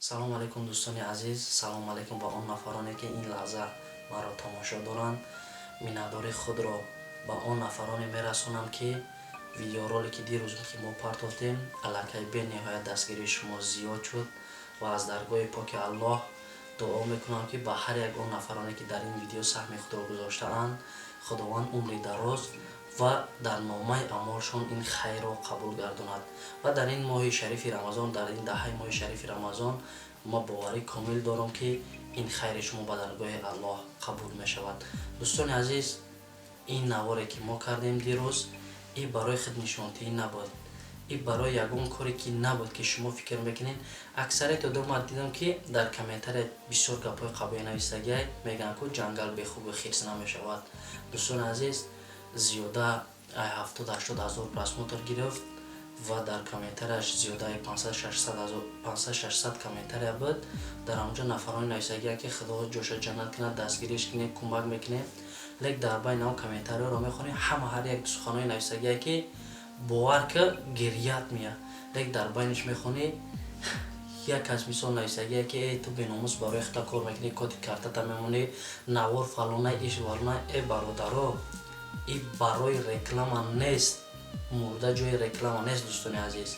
Салому алайкум, дӯстони азиз, салому алайкум ба он нафароне, ки ин лаҳза маро тамошо доранд. Миннатдории худро ба он нафароне мерасонам, ки видеоролики дирӯз, ки мо партофтем, аллакай бениҳоят дастгирии шумо зиёд шуд ва аз даргоҳи поки Аллоҳ дуо мекунам, ки ба ҳар як он нафароне, ки дар ин видео саҳми худро гузоштаанд, Худованд умри дароз ва дар номаи аъмолшон ин хайрро қабул гардонад. Ва дар ин моҳи шарифи Рамазон, дар ин даҳаи моҳи шарифи Рамазон, ма боварӣ комил дорам, ки ин хайри шумо ба даргоҳи Аллоҳ қабул мешавад. Дӯстони азиз, ин наворе, ки мо кардем дирӯз, и барои худнишонтиҳӣ набуд, и барои ягон коре ки набуд, ки шумо фикр мекунед. Аксарияти одам дидам, ки дар комментария бисёр гапҳои қабоӣ нависагиай. Мегӯянд, ку ҷангал бехуби хирс намешавад. Дӯстони азиз, зиёда 70-80 ҳазор просмотр гирифт ва дар комментарияш зиёдаи 500-600 комментария буд. Дар ҳамонҷо нафароне нависагианд, ки Худо ҷоша ҷаннат кунад, дастгириш кунем, кӯмак мекунем. Лек дар байни он комментариҳоро мехонем, ҳама ҳар як суханои нависагие, ки бовар ка, гирьят меяд. Лек дар байниш мехонӣ, як кас мисол нависагие, ки э, ту беномус, барои худта кор мекунӣ, коти картата мемонӣ, навор фалона, иш фалона. Э, бародаро, и барои реклама нест, мурда ҷои реклама нест. Дӯстони азиз,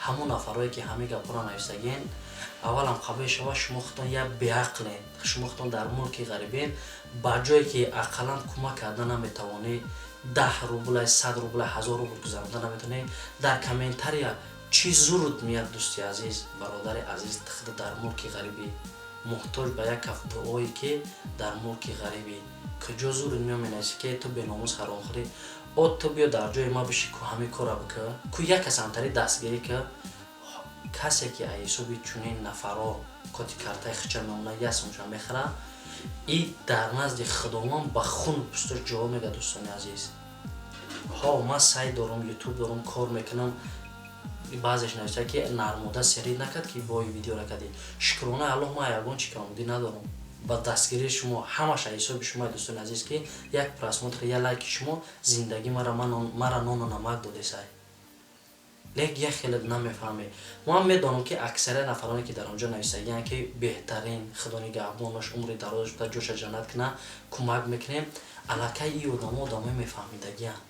ҳамон нафарое, ки ҳамин гапҳоро нависагиен, аввалам қабул шава, шумо худтон як беақлен. Шумо худтон дар мулки ғарибен, ба ҷое ки ақаллан кӯмак карда наметавонӣ, 10 рублай, 100 рублай, 1000 рубл гузаронда наметавонӣ, дар комментария чӣ зурут меяд? Дӯсти азиз, бародари азиз, худа дар мулки ғарибӣ, муҳтоҷ ба як каф дуое, ки дар мулки ғарибӣ, куҷо зурут меояд, менависӣ, ки ту беномус, ҳаромхӯрӣ? О, ту биё дар ҷои ма биши, ку ҳамин корра бикӯ, ку як кас антари дастгирӣ ка. Касе ки аз ҳисоби чунин нафарҳо коти картаи хича мемона, як сумча мехӯра, и дар назди Худованд ба хуну пӯсташ ҷавоб мегӯяд. Дӯстони азиз, ҳо, ман сайт дорам, Ютуб дорам, кор мекунам. Баъзеш нависта, ки нармода серид накард, ки бои видеора кардӣ. Шукронаи Аллоҳ, ман ягон чи камбудӣ надорам. Ба дастгирии шумо, ҳамаша ҳисоби шумо, дӯстони азиз, ки як просмотр, як лайки шумо зиндагӣ мара нону намак додесай. Лек як хеле намефаҳмед. Ман медонам, ки аксарият нафароне, ки дар он ҷо нависагиянд, ки беҳтарин, Худо нигаҳбонаш, умри дарозаш буда, ҷоша ҷаннат кунад, кӯмак мекунем, аллакай и одамо одамои мефаҳмидагиянд,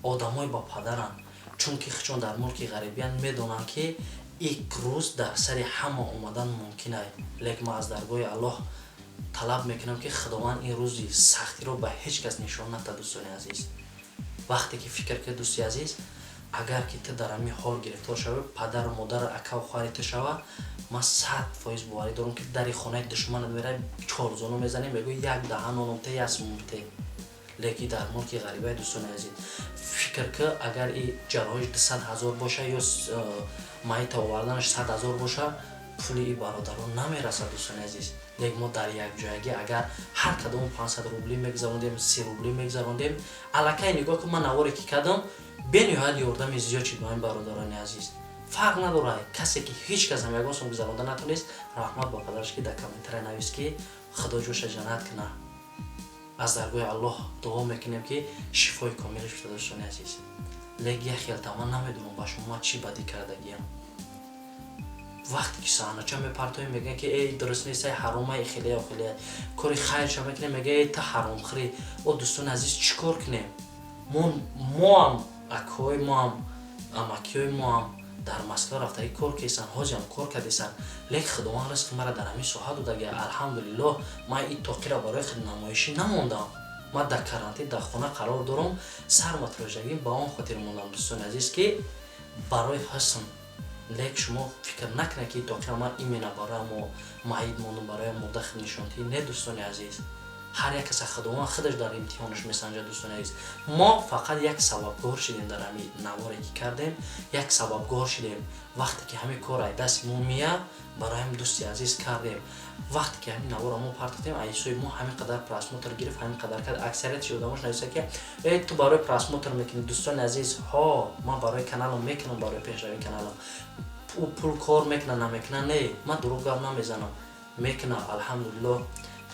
одамои ба падаранд, чунки хичон дар мулки ғарибиянд, медонанд, ки ик рӯз дар сари ҳама омадан мумкин ай. Лекин ман аз даргоҳи Аллоҳ талаб мекунам, ки Худованд ин рӯзи сахтиро ба ҳеҷ кас нишон надад. Дӯстони азиз, вақте ки фикр кунед, дӯсти азиз, агар ки ту дар ҳамин ҳол гирифтор шавӣ, падару модар, акаву хоҳари ту шава, ман 100% боварӣ дорам, ки дари хонаи душманат меравӣ, чорзону мезанӣ, мегӯӣ: «Як даҳа нонум те, як сумум те». Лекин дар мулки ғарибаи, дӯстони азиз, фикр ки агар и ҷарроҳиш 200 000 боша ё майита оварданаш 100 000 боша, пули и бародарон намерасад. Дӯстони азиз, лек мо дар якҷоягӣ агар ҳар кадому 500 рубли мегузарондем, 30 рубли мегузарондем, аллакай нигоҳ кун, ман наворе ки кардам, бениҳоят ёрдами зиёд шид ба ин бародарони азиз. Фарқ надорад, касе ки ҳеҷ кас ҳам ягон сум гузаронда натонист, раҳмат ба падараш, ки дар комментария навист, ки Худо ҷоша ҷаннат кунад. Аз даргоҳи Аллоҳ дуо мекунем, ки шифои комилаш буда. Дӯстони азиз, лек як хелта ман намедонам, ба шумо ман чӣ бадӣ кардагиям. Вақте ки саҳнача мепартоем, мегӯянд, ки эй, дуруст нест, ай, ҳаромай, хелея хелея. Кори хайрша мекунем, мегӯяд: «Эй, ту ҳаромхӯрӣ». О, дӯстони азиз, чӣ кор кунем? Моам акҳои моам, амакиҳои моам дар Москва рафтагӣ кор кесанд, ҳозиам кор кардесанд. Лек Худованд ризқи мара дар ҳамин соҳа додаги, алҳамдулиллоҳ. Ман ин тоқира барои худнамоишӣ намондам. Ман дар карантин, дар хона қарор дорам, сарматроҷагӣ ба он хотир мондам, дӯстони азиз, ки барои ҳусн. Лек шумо фикр накунед, ки тоқира ман именно барои мо маид мондум, барои мода худнишонтӣ. Не, дӯстони азиз, ҳар як каса Худованд худаш дар имтиҳонаш месанҷад. Дӯстони азиз, мо фақат як сабабгор шидем. Дар ҳамин наворе, ки кардем, як сабабгор шидем. Вақте ки ҳамин кор ай дасти мо меяд, барои ҳамин, дӯсти азиз, кардем. Вақте ки ҳамин наворро мо партофтем, ҳисоби мо ҳамин қадар просмотр гирифт, ҳамин қадар кард. Аксарияти одамош нависта, ки э, ту барои просмотр мекунӣ. Дӯстони азиз, ҳо, ман барои каналам мекунам, барои пешравии каналам. Пул кор мекуна, намекуна, не, ман дурӯғ гап намезанам, мекуна, алҳамдулиллоҳ,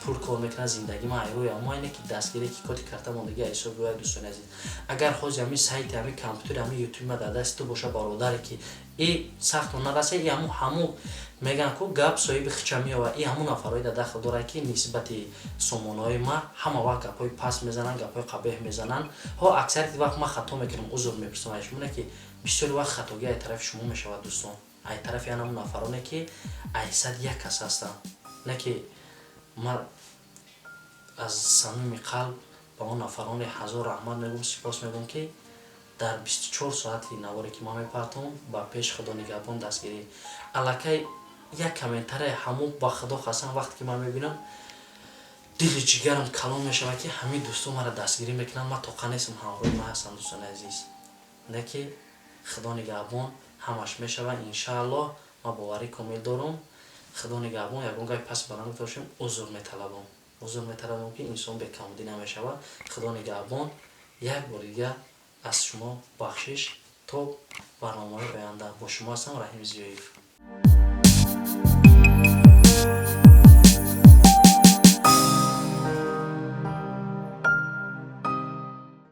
пул кор мекунад. Зиндагӣ ман айрӯи мо ине, ки дастгирӣ, ки коти карта мондагӣ ҳисоби бояд. Дӯстони азиз, агар ҳозир ҳамин сайти, ҳамин компютери, ҳамин Ютуби ма дар дасти ту боша, бародаре, ки И сахтон нарасе, и ҳаму ҳаму мегӯянд ку, гап соҳиби хича меёвад. И ҳамун нафарҳои дар дахл дорад, ки нисбати сомонаҳои ма ҳама вақт гапҳои паст мезананд, гапҳои қабеҳ мезананд. Ҳо, аксарияти вақт ман хато мекунам, узр мепурсам ай шумо, не ки бисёри вақт хатогӣ ай тарафи шумо мешавад, дӯстон, ай тарафи ҳамун нафароне, ки ай 101 кас ҳастанд. Не ки ман аз самими қалб ба он нафароне ҳазор раҳмат мегӯм, сипос мегӯм, ки дар 24 соати наворе, ки ман мепартом, ба пеши Худо нигаҳбон дастгирӣ. Аллакай як комментария ҳамун, ба Худо қасам, вақте ки ман мебинам, дили ҷигарам калон мешавад, ки ҳамин дӯстон маро дастгирӣ мекунанд. Ман тоқа нестам, ҳамроҳи ман ҳастам, дӯстони азиз. Не ки Худо нигаҳбон, ҳамаш мешавад, иншааллоҳ. Ман боварӣ комил дорам. Худо нигаҳбон, ягон гапи паси баланд гуфта бошем, узр металабам, узр металабам, ки инсон бекамудӣ намешавад. Худо нигаҳбон, як бори дигар аз шумо бахшиш. То барномаҳои оянда бо шумо ҳастам, Раҳим Зиёев.